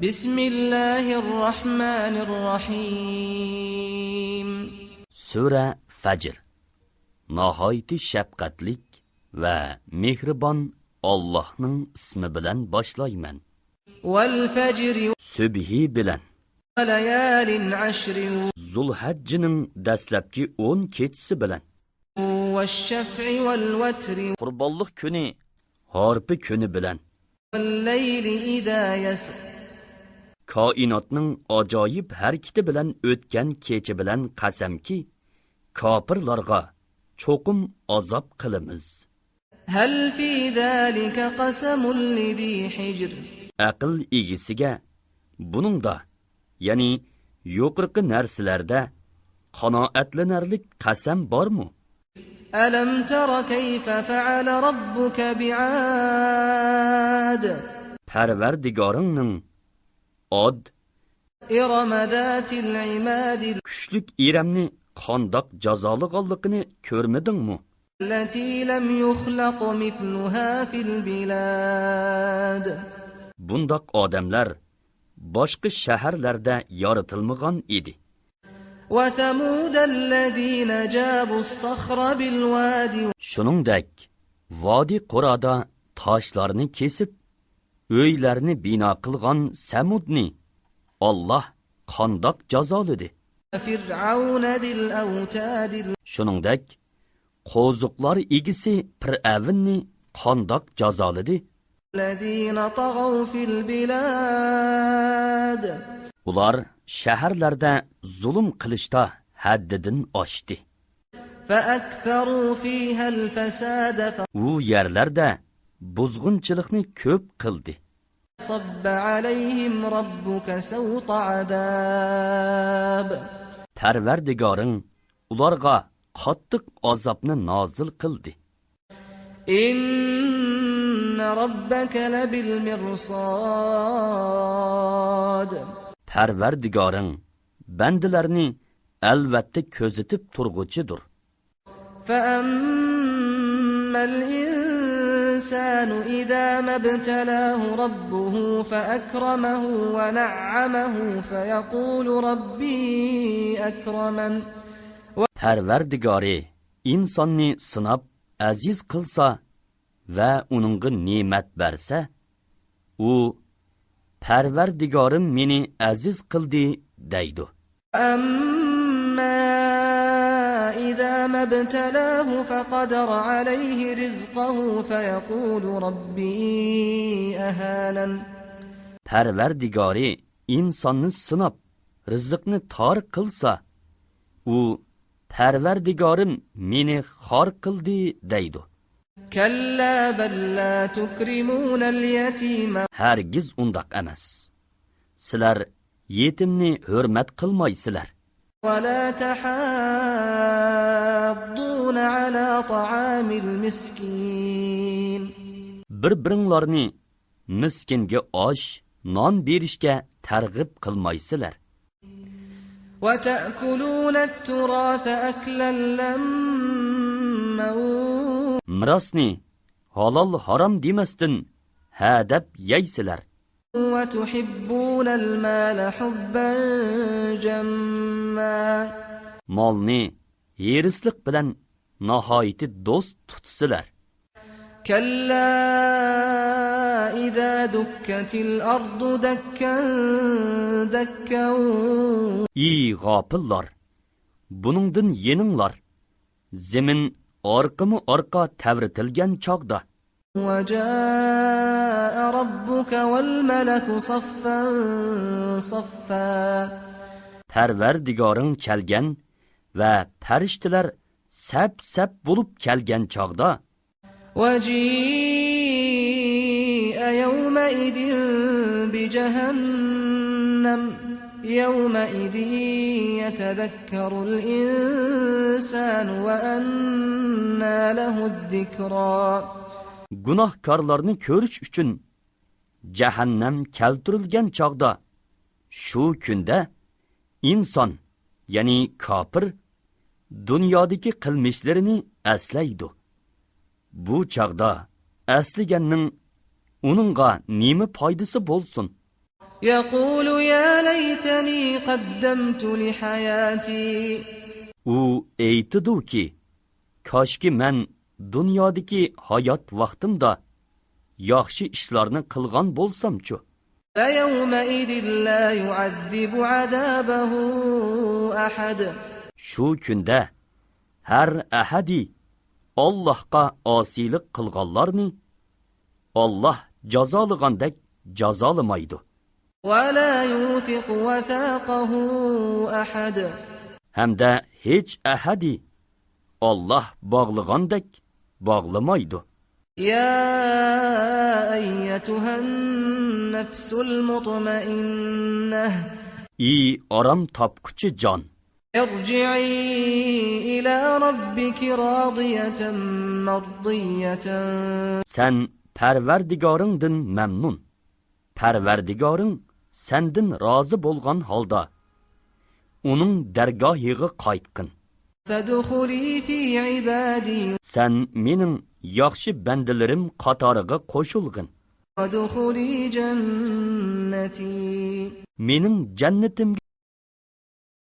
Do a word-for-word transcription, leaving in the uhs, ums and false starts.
بسم الله الرحمن الرحيم. سۈرە فەجر. ناھايىتى شەپقەتلىك ۋە مېھرىبان ئاللاھنىڭ ئىسمى بىلەن باشلايمەن. والفجر. سۈبھى بىلەن. وليال عشر. زۇلھەججىنىڭ دەسلەپكى ئون كېچىسى بىلەن. والشفع والوتر. قۇربانلىق كۈنى، ھارپا كۈنى بىلەن. والليل إذا يسر. كائىناتنىڭ ئاجايىپ ھەرىكىتى بىلەن ئۆتكەن كېچە بىلەن قەسەمكى، كاپىرلارغا چوقۇم ئازاب قىلىمىز. هل في ذلك قسم لذي حجر. ئەقىل ئىگىسىگە بۇنىڭدا، يەنى يۇقىرىقى نەرسىلەردە قانائەتلىنەرلىك قەسەم بارمۇ؟ ألم تر كيف فعل ربك بعاد. پەرۋەردىگارىڭنىڭ ئاد، إرم ذات العماد. كۈچلۈك ئىرەمنى قانداق جازالىغانلىقىنى كۆرمىدىڭمۇ؟ التي لم يخلق مثلها في البلاد. بۇنداق ئادەملەر باشقا شەھەرلەردە يارىتىلمىغان ئىدى. وثمود الذين جابوا الصخر بالواد. شۇنىڭدەك، ۋادى قۇرادا تاشلارنى كېسىپ، ئۆيلەرنى بىنا قىلغان سەمۇدنى ئاللاھ قانداق جازالىدى؟ فرعون ذي الأوتاد. شۇنىڭدەك، قوزۇقلار ئىگىسى پىرئەۋننى قانداق جازالىدى؟ الذين طغوا في البلاد. ئۇلار شەھەرلەردە زۇلۇم قىلىشتا ھەددىدىن ئاشتى. فأكثروا فيها الفساد. ئۇ يەرلەردە بۇزغۇنچىلىقنى كۆپ قىلدى. فصب عليهم ربك سوط عذاب. پەرۋەردىگارىڭ ئۇلارغا قاتتىق ئازابنى نازىل قىلدى. إن ربك لبالمرصاد. پەرۋەردىگارىڭ بەندىلەرنى ئەلۋەتتە كۆزىتىپ تۇرغۇچىدۇر. فأما الإنسان إذا ما ابتلاه ربه فأكرمه ونعمه فيقول ربي أكرمن. پەرۋەردىگارى ئىنساننى سىناپ ئەزىز قىلسا ۋە ئۇنىڭغا نېمەت بەرسە، ئۇ، پەرۋەردىگارىم مېنى ئەزىز قىلدى، دەيدۇ. أما إذا ما ابتلاه فقدر عليه رزقه فيقول ربي أهانن. پەرۋەردىگارى ئىنساننى سىناپ، رىزىقنى تار قىلسا، ئۇ، پەرۋەردىگارىم مېنى خار قىلدى، دەيدۇ. كلا بل لا تكرمون اليتيم. ھەرگىز ئۇنداق ئەمەس. سىلەر يېتىمنى ھۆرمەت قىلمايسىلەر. ولا تحاضون على طعام المسكين. بىر-بىرىڭلارنى مىسكىنگە ئاش، نان بېرىشكە تەرغىب قىلمايسىلەر. وتأكلون التراث أكلا لما. مىراسنى ھالال-ھارام دېمەستىن ھە دەپ يەيسىلەر. وتحبون المال حبا جما. مالنى ھېرىسلىق بىلەن ناھايىتى دوست تۇتىسىلەر. كلا إذا دكت الأرض دكا دكا. ئى غاپىللار! بۇنىڭدىن يېنىڭلار! زېمىن ئارقىمۇ ئارقا تەۋرىتىلگەن چاغدا. وجاء ربك والملك صفا صفا. پەرۋەردىگارىڭ كەلگەن ۋە پەرىشتىلەر سەپ-سەپ بولۇپ كەلگەن چاغدا. وجيء يومئذ بجهنم يومئذ يتذكر الإنسان وأنى له الذكرى. گۇناھكارلارنى كۆرۈش ئۈچۈن جەھەننەم كەلتۈرۈلگەن چاغدا، شۇ كۈندە ئىنسان، يەنى كاپىر، دۇنيادىكى قىلمىشلىرىنى ئەسلەيدۇ. بۇ چاغدا ئەسلىگەننىڭ ئۇنىڭغا نېمە پايدىسى بولسۇن؟ يقول يا ليتني قدمت لحياتي. ئۇ ئېيتىدۇكى، كاشكى مەن دۇنيادىكى ھايات ۋاقتىمدا ياخشى ئىشلارنى قىلغان بولسامچۇ؟ فيومئذ لا يعذب عذابه أحد. شۇ كۈندە ھەر ئەھەدى ئاللاھقا ئاسىيلىق قىلغانلارنى ئاللاھ جازالىغاندەك جازالىمايدۇ. ولا يوثق وثاقه أحد. ھەمدە ھېچ ئەھەدى ئاللاھ باغلىغاندەك باغلىمايدۇ. يا أيتها النفس المطمئنة. ئى ئارام تاپقۇچى جان! ارجعي إلى ربك راضية مرضية. سەن پەرۋەردىگارىڭدىن مەمنۇن، پەرۋەردىگارىڭ سەندىن رازى بولغان ھالدا ئۇنىڭ دەرگاھىغا قايتقىن. فادخلي في عبادي. سەن مېنىڭ ياخشى بەندىلىرىم قاتارىغا قوشۇلغىن. وادخلي جنتي. مېنىڭ جەننىتىمگە